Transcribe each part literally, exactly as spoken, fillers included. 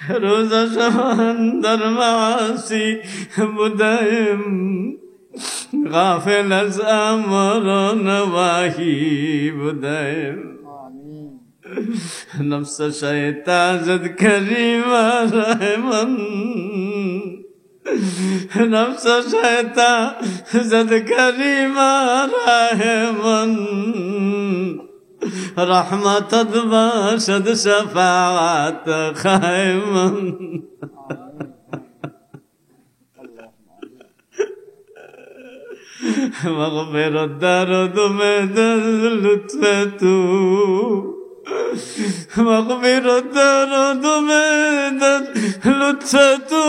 روز شوان در معاصی بدیم، غافل از امر و نواهی بدیم. آمین. نفس شیطان زد کریم رحمان، نفس شیطان زد کریم رحمان، رحمتت باشد شفاعت خیمان. مغفرت در دم در لطف تو، مغفرت در دم در لطف تو،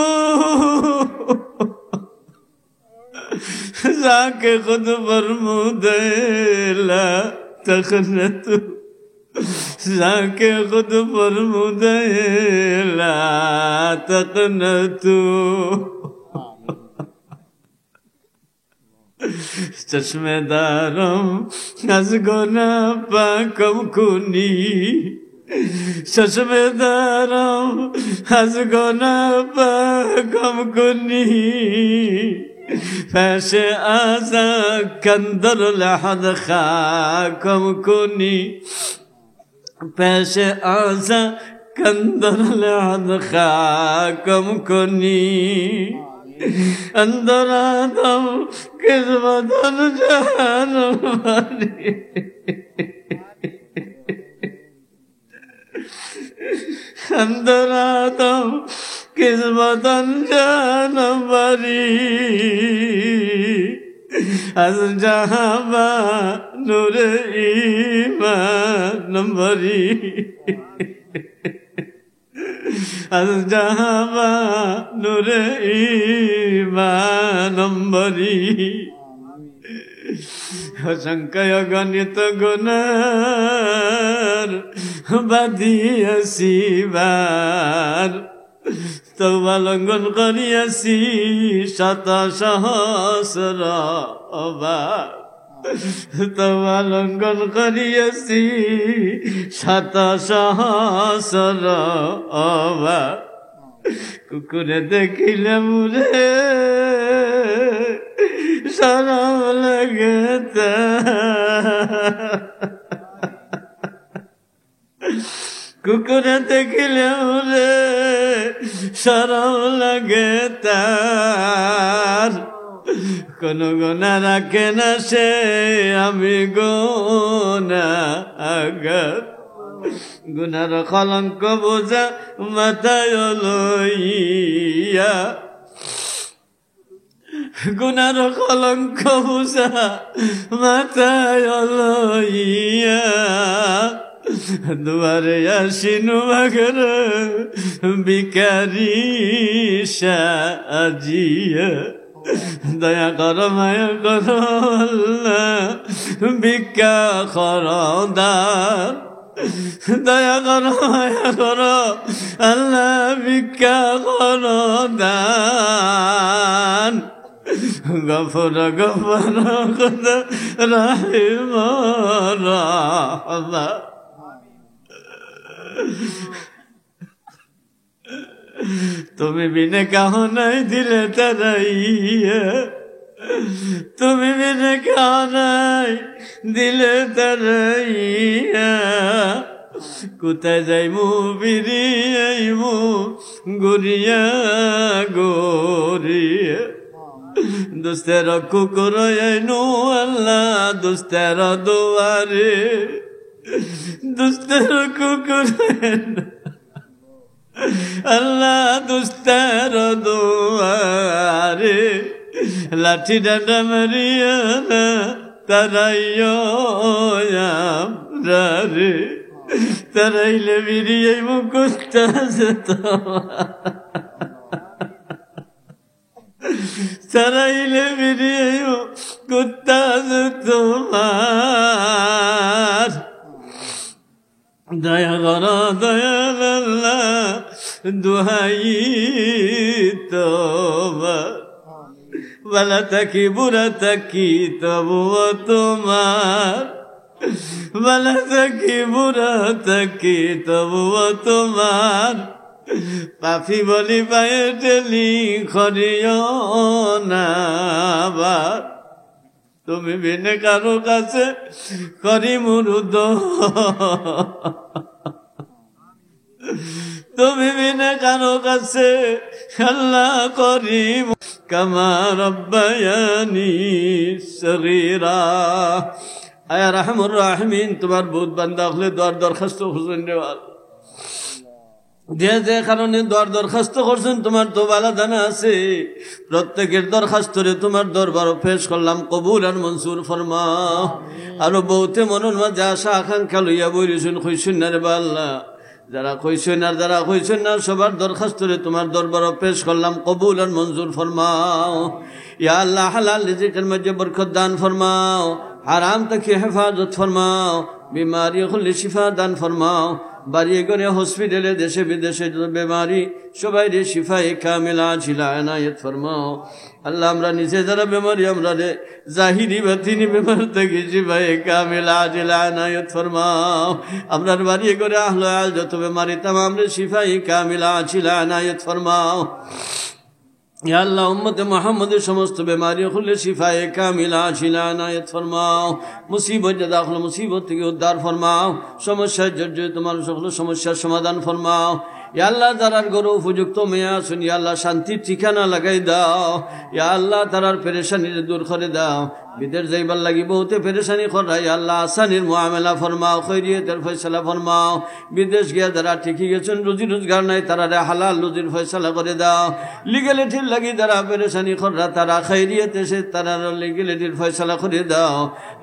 زان که خود فرموده لا تقنطوا، زان که خود فرموده لا تقنطوا. چشمه دارم از گناه پاکم کنی، چشمه دارم از گناه پاکم کنی، پیش آزا کندر لحد خاکم کنی، پیش آزا کندر لحد خاکم کنی، اندر آدم قسمتن جانم بری. اندر آدم قسمتن جانم بری، از جهان با نور ایمانم بری، از جهان با نور ایمانم بری. অসংখ্য অগণিত গুনার বাদী আছি বার, তওবা লঙ্ঘন করিয়াছি শত সহস্র বার, তওবা লঙ্ঘন করিয়াছি শত সহস্র বার। কুকুরে দেখিলে মোরে শরম লাগে তার। কুকুরে দেখিলে মোরে শরম লাগে তার। কোনো গুনা রাখে না সে, আমি গুনাগার। গুনার কলঙ্ক বোঝা মাথায় লইয়া, গুনার কলঙ্ক বোঝা মাথায় লইয়া, দুয়ারে আসিনু বাগর ভিখারি সাজিয়া। দয়া করো, মায়া করো আল্লাহ, ভিক্ষা করো দান। দয়া করো, মায়া করো আল্লাহ, ভিক্ষা করো দান। গফুর, গফুর, খুদা রহিম রহমান। তুমি বিনে কেহ নাই দিলে তারাইয়া, তুমি বিনে কেহ নাই দিলে তারাইয়া। কোথায় যাইমু ফিরিয়া আইমু ঘুরিয়া ঘুরিয়া। দুস্তের কুকুর আইনু আল্লাহ দুস্তের দুয়ারে, দুস্তের কুকুর আইনু আল্লাহ দুস্তের দুয়ারে, লাঠি ডান্ডা মারিয়া না তারাইও আমরারে। তারাইলে ফিরিয়া আইমু কুত্তা যেত। তারাইলে ফিরিয়া আইমু কুত্তা যেত। দয়া করো দয়াল আল্লাহ, দোহাই তোমার। ভালা থাকি বুড়া থাকি তবুও তোমার, ভালা থাকি বুড়া থাকি তবুও তোমার। পাপী বলি পায়ে ঠেলি করিও না বার। তুমি বিনে কারো কাছে করি মুরুদ। তুমি বিনে কারো কাছে আল্লাহ করি কামা রব্বায়ানি সগীরা। আয় আরহামুর রাহিমিন, তুমার বউত বান্দা অকলে দোয়ার দরখাস্ত করছইন রে আল্লাহ। যে যে কারণে দোয়ার দরখাস্ত করছইন, তুমার তো ভালা জানা আছে। প্রত্যেকের দরখাস্তরে তুমার দরবারো পেশ করলাম, কবুল আর মঞ্জুর ফরমাও। আরো বউতে মনর মাঝে আশা আকাঙ্ক্ষা লইয়া বই রইছইন, কইছইন না রে বা আল্লাহ। যারা কইছইন আর যারা কইছইন না, সবার দরখাস্তরে তুমার দরবারো পেশ করলাম, কবুল আর মঞ্জুর ফরমাও। ইয়া আল্লাহ, হালাল রিজিকের মাঝে বরকত দান ফরমাও, হারাম থাকি হেফাজত ফরমাও, বিমারি অকলরে শিফা দান ফরমাও। বাড়ি ঘরে, হসপিটালে, দেশে বিদেশে যত বেমারি, সবাইরে শিফায়ে কামিলা আজিলা এনায়েত ফরমাও। আল্লাহ, আমরা নিজে যারা বেমারি, আমরারে জাহিরি বাতিনি বেমার থাকি শিফায়ে কামিলা আজিলা এনায়েত ফরমাও। আমরার বাড়ি ঘরে আহলে আয়াল যত বেমারি, তামামরে শিফায়ে কামিলা আজিলা এনায়েত ফরমাও। ইয়া আল্লাহ, উম্মতে মুহাম্মদীর সমস্ত বেমারি অকলরে শিফায়ে কামিলা আজিলা এনায়েত ফরমাও। মুসিবত জাদা অকলরে মুসিবত থাকি উদ্ধার ফরমাও। সমস্যায় জর্জরিত মানুষ অকলর সমস্যার সমাধান ফরমাও। ইয়া আল্লাহ, যারার ঘরো উপযুক্ত মেয়ে আছইন, ইয়া আল্লাহ, শান্তির ঠিকানা লাগাই দাও। ইয়া আল্লাহ, তারার পেরেশানিরে দূর করি দাও। বিদেশ যাইবার লাগি বউতে পেরেশানি কররা, ইয়া আল্লাহ, আসানির মুআমালা ফরমাও, খৈরিয়তের ফয়সালা ফরমাও। বিদেশ গিয়া যারা টিকি গেছইন, রুজি রোজগার নাই, তারারে হালাল রুজির ফয়সালা করি দাও। লিগ্যালিটির লাগি যারা পেরেশানি কররা, তারা খৈরিয়তে এসে তারার লিগ্যালিটির ফয়সালা করি দাও।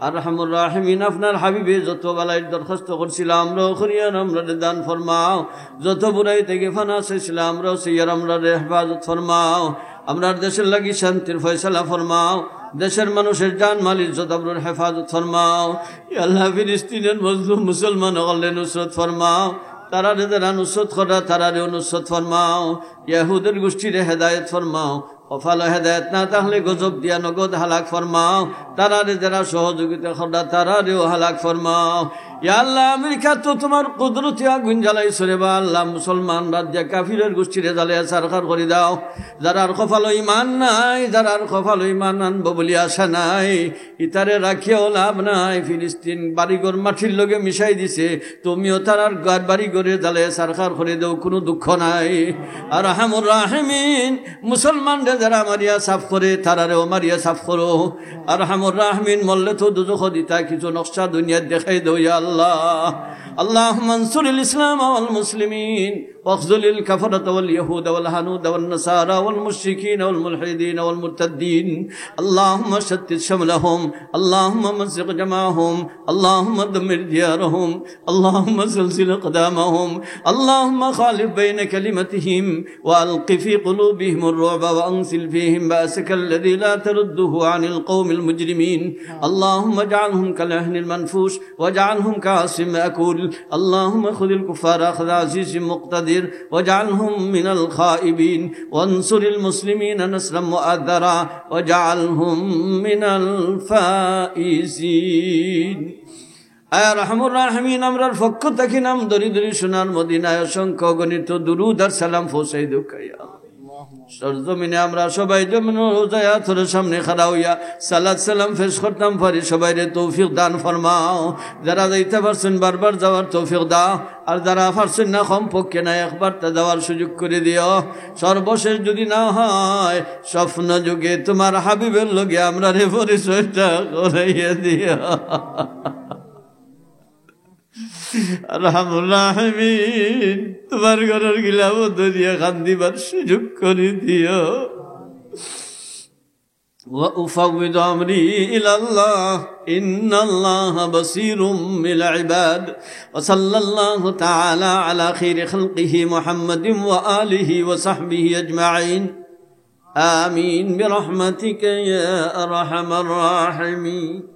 আরহামুর রাহিমিন, আপনার হাবিবে যত ভালাইর দরখাস্ত করছিলা, আমরাও করি আর আমরারে দান ফরমাও। যত বুরাই থাকি ফানা চাইছিলা, আমরাও চাই আর আমরারে হেফাজত ফরমাও। আমরার দেশের লাগি শান্তির ফয়সালা ফরমাও। দেশের মানুষের জান মাল ইজ্জত আবরুর হেফাজত ফরমাও। ইয়া আল্লাহ, ফিলিস্তিনের মজলুম মুসলমান অকলরে নুসরত ফরমাও। তারারে যারা নুসরত কররা, তারারেও নুসরত ফরমাও। ইয়াহুদের গোষ্ঠীরে হেদায়েত ফরমাও। কপালো হেদায়েত না থাকলে গজব দিয়া নগদ হালাক ফরমাও। তারারে যারা সহযোগিতা কররা, তারারেও হালাক ফরমাও। ইয়া আল্লাহ, আমেরিকাত তো তুমার কুদরতি আগুন জ্বালাইছো রে বা আল্লাহ, মুসলমানরার দিয়া কাফিরের গোষ্ঠীরে জ্বালাইয়া ছারখার করি দাও। যারার কপালো ইমান নাই, যারার কপালো ইমান আনবো বলি আশা নাই, ইতারে রাখিয়াও লাভ নাই। ফিলিস্তিন বাড়িঘর মাটির লগে মিশাই দিছে, তুমিও তারার ঘর বাড়িঘরে জ্বালাইয়া ছারখার করি দেও, কুনু দুঃখ নাই। আরহামুর রাহিমিন, মুসলমানরে যারা মারিয়া সাফ করে, তারারেও মারিয়া সাফ করো। আরহামুর রাহিমিন, মরলে তো দুজখো দিতা, কিছু নকশা দুনিয়াত দেখাই দেও, ইয়া আল্লাহ। اللهم انصر الإسلام والمسلمين، واخذل الكفرة واليهود والهنود والنصارى والمشركين والملحدين والمرتدين. اللهم شتت شملهم، اللهم مزق جمعهم، اللهم دمر ديارهم، اللهم زلزل أقدامهم، اللهم خالف بين كلمتهم، وألق في قلوبهم الرعب، وأنزل فيهم بأسك الذي لا ترده عن القوم المجرمين. اللهم اجعلهم كالعهن المنفوش، واجعلهم كعصف مأكول. اللهم خذ الكفار أخذ عزيز مقتدر، واجعلهم من الخائبين، وانصر المسلمين نصرا مؤزرا، واجعلهم من الفائزين. আয় আরহামুর রাহিমিন, আমরার পক্ষ থাকি নাম ধরি ধরি সোনার মদিনায় অসংখ্য অগণিত দুরুদ আর সালাম পৌঁছাই দেউক্কা, ইয়া আল্লাহ। সরজমিনে আমরা সবাই যেমন রোজায় আতর সামনে খাড়া অইয়া সালাত সালাম পেশ করতাম পারি, সবাইরে তৌফিক দান ফরমাও। যারা যাইতা পারছইন, বারবার যাওয়ার তৌফিক দাও। আর যারা পারছইন না, কমপক্ষে না একবার তা যাওয়ার সুযোগ করি দিও। সর্বশেষ যদি না হয়, স্বপ্ন যুগে তুমার হাবিবের লগে আমরারে পরিচয়টা করাইয়া দিও। আরহামুর রাহিমিন, তুমার ঘরর গিলাফো ধরিয়া কান্দিবার সুযোগ করি দিও। وأفوض أمري إلى الله، إن الله بصير بالعباد. وصلى الله تعالى على خير خلقه محمد وآله وصحبه أجمعين. آمين برحمتك يا أرحم الراحمين.